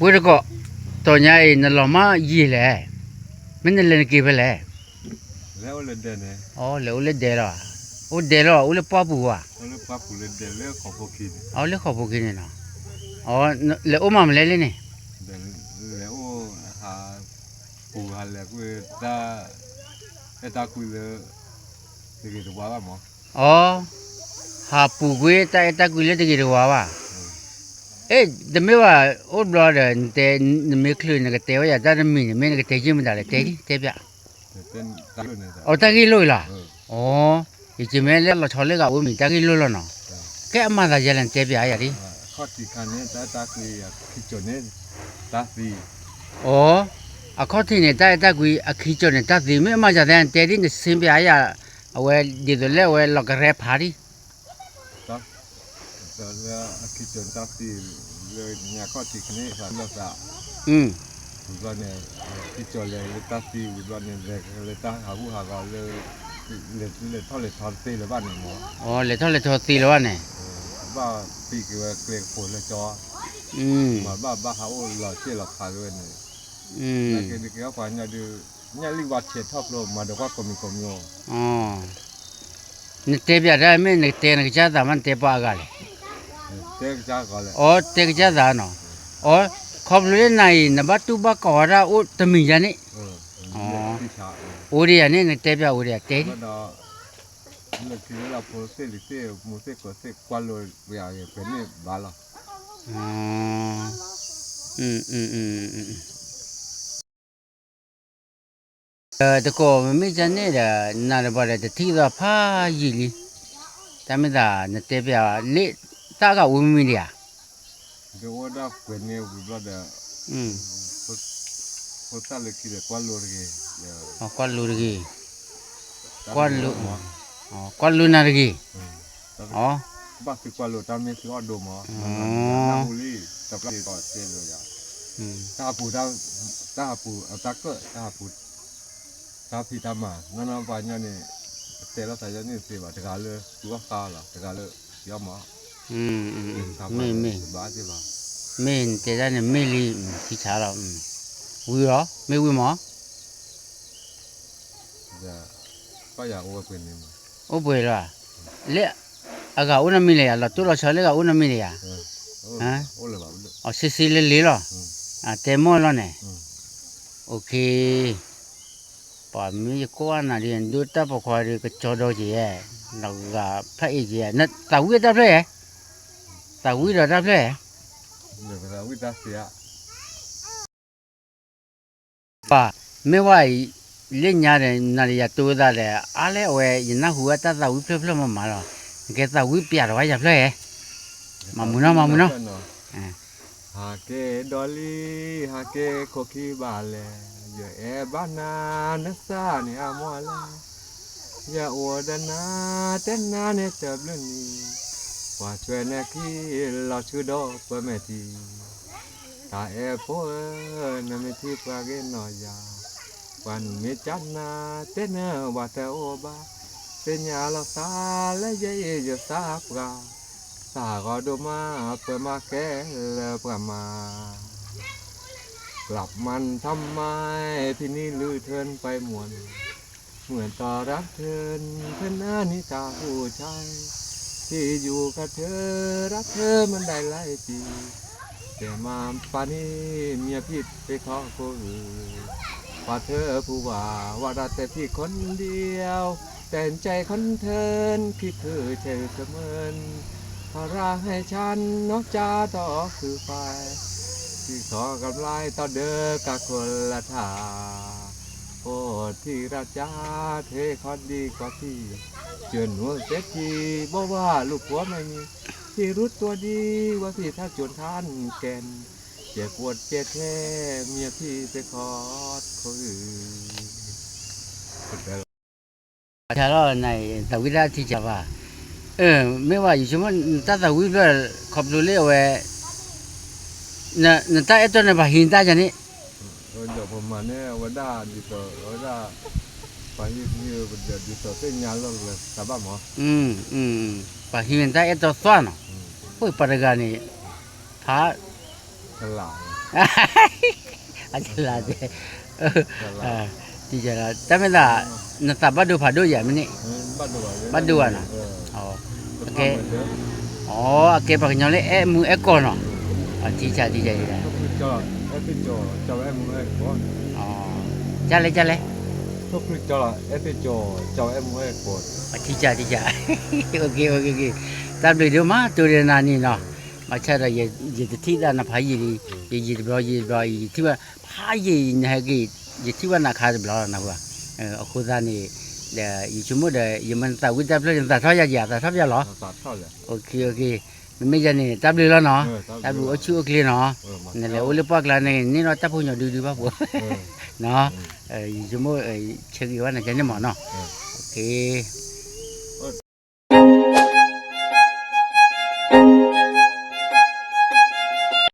ဝဲတကိး, တနံၤညါအံၤ နလီၤမၢ်ယံာ်လဲၣ်, မ့ၢ်နလဲၤနက့ၤဖဲလဲၣ်. အိၣ်လဲၤအိၣ်လၢဒဲလီၤ, အိၣ်ဒဲလီၤ အိၣ်လၢပှၢ်ပူၤဧါ. အိၣ်လၢဃီၣ်ဖိခံန့ၣ်နီၤ, လဲၤအိၣ်မၤမနုၤလဲၣ်လံန့ၣ်. အိၣ်, ဟးပူၤကွံာ်တၢ်အဲၣ်တၢ်ကွံလၢတဂ့ၤတဝါဘၣ်. အဲ, တမ့ၢ်ဘၣ်, အိၣ်ဘျီဒီး နတဲ, နမ့ၢ်ချုးနကတဲဝဲယၤတၢ်တမံၤန့ၣ် မ့ၢ်နကတဲယုၢ်မတၤလဲၣ် တဲဒ် တဲပျး. အိၣ်တၢ်ဂ့ၢ်လိၣ်အံၤလီၤ. အိၣ်, ယက့ၤမ့ၢ်လၢလီၤဆီလၢဂၤအိၣ်မံၤ တၢ်ဂ့ၢ်လိၣ်လီၤနီၤ. ကဲအမၤသးယဲလဲၣ် နတဲပျးယၤဒ်. အိၣ်, အခီၣ်ထံးန့ၣ် တၢ်အဲၣ်တၢ်ကွံ အခံကၠီၣ်န့ၣ် တၢ်သံ, မ့ၢ်အမၤယၤသဲ နတဲဒ် နဆ့ပျးယၤ, အဝဲဒ်သိးလၢအဝဲလီၤကရဲဖးဒ် လၢအခံကၠီၣ်န့ၣ်တၢ်သံ, လၢညါခီၣ်ထံးကန့ၢ်သးလီၤသး, ဝံၤဘျီန့ၣ်, ခံကၠီၣ်လဲၤလၢတၢ်သံ ဝံၤဘျီန့ၣ် လဲၤလၢတၢ်ဟးဂူာ်ဟးဂီၤလၢ, လဲၤထီၣ်လဲၤထီတသ့လၢၤဘၣ်န့ၣ်မၢ်. လဲၤထီၣ်လဲၤထီသ့လၢၤဘၣ်န့ၣ်, ဘၣ်ဖံးက့ၤဝဲကျဲကဖိးလၢကၠီ, မ့ၢ်ဘၣ်ဘၣ်ဟးအိၣ်လီၤစ့ၣ်လီၤခးက့ၤဝဲန့ၣ်, ကဲဒ်က့ၤအီၣ်ပှၤညီဒုး, ညၣ်လံၣ်ဝါဆဲးထီၣ်ကျိ မၤဒီးကွၢ်ကိးမံၤကိးမံၤ. နတဲပျးတၢ်မ့ၢ်နကတဲနကစၢ်သးမး နတဲပှၤအဂၤလဲၣ်. အိၣ်တဲကစၢ်သးနီၤ. အိၣ်, ခီဖျိလၢနၤအံၤ နဘၣ်တူၢ်ဘၣ်ကီးဝဲဒၣ်အိၣ်တမံၤယၤန့ၣ်, အိၣ်ဒံးယၤန့ၣ် နတဲပျးအိၣ်ဒံးယၤတဲဒ်. တကိးမ့မ့ၢ်ကန့ၣ်ဒီး နၤတပှၤဒီးတထံၣ်သီဖးယံာ်လံ, တၢ်မ့ၢ်သးနတဲပျးလၢ တၢ်အဂၤအိၣ်မ့ၢ်မ့ၢ်ဒံးဧါ. ဒီးအိၣ်ဝဲဒၣ်ပှဲၤန့ၣ်ဝံၤဘျီဒီး, ဖိသၣ်လၢခံဒီးကွၢ်လိတဂ့ၤ, ကွၢ်လိတဂ့ၤ, ကွၢ်လိ, ကွၢ်လိနၤတဂ့ၤ. ဘၣ်သုကွၢ်လိတၢ်မ့ၢ်သုအီၣ်ဒိၣ်မး, နၢ်ဟူလံ, တပျၢ်ကီးတဲလၢယၤ, တၢ်ဟးပူၤ, တၢ်ဟးပူၤအတၢ်ကၢၣ်, တၢ်ဟးပူၤ တၢ်ဖံးတၢ်မၤ နီၢ်နီၢ်ပှၤညီန့ၣ်, တဲလိာ်သးယီန့ၣ်သ့ဘၣ်, တဂၤလၢသုအီၣ်ဃါလီၤ, တဂၤလၢသုအီၣ်မး, မ့ၢ်, မ့ၢ်, မ့ၢ်နတဲဒၣ်န့ၣ်မ့ၢ်လံ, ထံဆါလီၤ, ဝံၤလီၤ, မ့ၢ်ဝံၤမး, အိၣ်ပှဲၤလီၤ, လၢအဂၤအိၣ်နီတမံၤလၢၤယၤ, လီၤတိၢ်လီၤဆီလၢအဂၤအိၣ်နီတမံၤလၢၤယၤ, အစ့စ့လၢလ့လီၤ, တဲမိၢ်လီၤန့ၣ်, အိၣ်ခ့ ပှၤမ့ၢ်ယကိးအနၤဒ် ဒိတၢ်ပိာ်ခွါဒီး ကကၠီဒီက့ၤ, နဂၤဖျၢၣ်အ့ၣ်က့ၤ, သးဝံၣ်တၢ်ဖျၢၣ်ဧါ, သးဝံၣ်ဒီးတၢ်ဖျၢၣ်ဧါ, ပှၤမ့ၢ်ဝဲအံၤ, လၢညါဒီး နၤဒီးယၤတိၤသးဒီး အါလၢအဝဲ ယနၢ်ဟူဝဲတၢ်သးဝံၣ်ဖျၢၣ်ဖျၢၣ်မးမးလီၤ, နကဲသးဝံၣ်ပျးတဝါယၤဖျၢၣ်ဧါ, မၤမုာ်နီၤ မၤမုာ်နီၤ. ဟးက့ၤဒီးလံ, ဟးက့ၤခိၣ်ခံဘၣ်လဲၣ်, ယအဲၣ်ဘၣ်နၤနသးန့ၣ်အမီၢ်လဲၣ်, ယအိၣ်ဒီးနၤတဲနၤန့ၣ်တဘျုးနံၤ, ပှၤဆွဲနခံလီၤဆူဒီးပမဲာ်ထံ, တၢ်အဲၣ်ဖိဧၢ, နမ့ၢ်ထံၣ်ပှၤဂ့ၤနီၢ်ယၤ, ပှၤမ့ၢ်ကနၣ်တဲနၤဘၣ်တအိၣ်ဘၣ်, သ့ၣ်ညါလီၤသးလၢယဲအံၤယသးပှၢ်, သးဂီၤဒိၣ်မးပှဲၤမးကဲလၢပှၤမၤ กลับมันทำไม พี่นี้ลือเทินไปหมด เหมือนตอนรักเธอ เธอนั้นนี่ตาผู้ชาย ที่อยู่กับเธอ รักเธอมันได้หลายปี แต่มาป่านนี้เมียพี่ไปขอคนอื่น ว่าเธอผู้ว่าว่ารักแต่พี่คนเดียว แต่ใจของเธอคิดเธอใจเสมือนภาระให้ฉันนอกจากต่อคือไฟ ที่ขอกำไรต่อเดินกับคนละทาง โอ้ที่รักจ๋า เธอคนดีกว่าพี่ เจอหนูเสียที บอกว่าลูกผัวไม่มี พี่รู้ตัวดี ว่าพี่ท่านจนท่านแก่น เจ็บปวดเจ็บแท้ เมียพี่ไปคลอดคนอื่น ဆါလီၤနၤ သးဝံၣ်တၢ်ထံဆါဘၣ်, မ့ၢ်ဝဲယဆိကမိၣ် နတၢ်သးဝံၣ်ဖျၢၣ် ခီဖျိလၢအဝဲ နတၢ်အဲၣ်တီန့ၣ် ပှၤဟံးနတၢ်ယၤန့ၣ်, ဒီးပမၤန့ၢ်အဝဲဒၣ်ဒ်သိး အဝဲဒၣ် ပှၤဟံး ဒ်သိးသ့ၣ်ညါလီၤလၢတၢ်ဘၣ်မး, ပှၤဟံးနတၢ်အဲၣ်တီသွါနီၤ, အိၣ်ပှၤတဂၤန့ၣ် ဖး ကလး အကလၤတဲ, တၢ်မ့ၢ်သး, နသးဘၣ်ဒိဖးဒိၣ်ယၤမ့ၢ်န့ၣ်, ဘၣ်ဒိဘၣ်နီၤ, အကဲပှၤကညီလၢအဲၣ်မူအဲၣ်ကီၢ်နီၤ, ထံဆးထံဆး, ကလဲၣ်ကလဲၣ်, ထံဆးထံဆး, တၢ်ဘျုးဒိၣ်မး တိၢ်ဒီးနၤန့ၣ်နီၤ, ဘၣ်ဆၣ်ဒီး ယတထံၣ်သးနဖးယံာ်လံ, ယယံာ်တဘျီယံာ်တဘျီ ယထံၣ်ဘၣ်ဖးယံာ်နဟဲက့ၤ, ယထံၣ်ဘၣ်နၤခါတဘျီလီၤနၢ်ဟူဧါ, အဃိသတးန့ၣ်, ယဆိကမိၣ်ဒီး ယမ့ၢ်နသးဝံၣ်တၢ်ဖျၢၣ်န့ၣ် နသးထီၣ်ယၤယၤ သးထီၣ်ပျၢ်လီၤ, မ့မ့ၢ်ယၤန့ၣ် တၢ်ဘျုးလီၤနီၤ, တၢ်ဘျုးအိၣ်ဆူၣ်အိၣ်ချ့နီၤ, နလဲၤအိၣ်လၢပှၢ်ကျါန့ၣ် န့ၢ်ဒီးတၢ်ဖိညီဒုဒုဘၣ်ဖိ, ယဆိကမိၣ်, ဆၢဂ့ၤဘၣ်နၤကန့ၣ်မးနီၤ,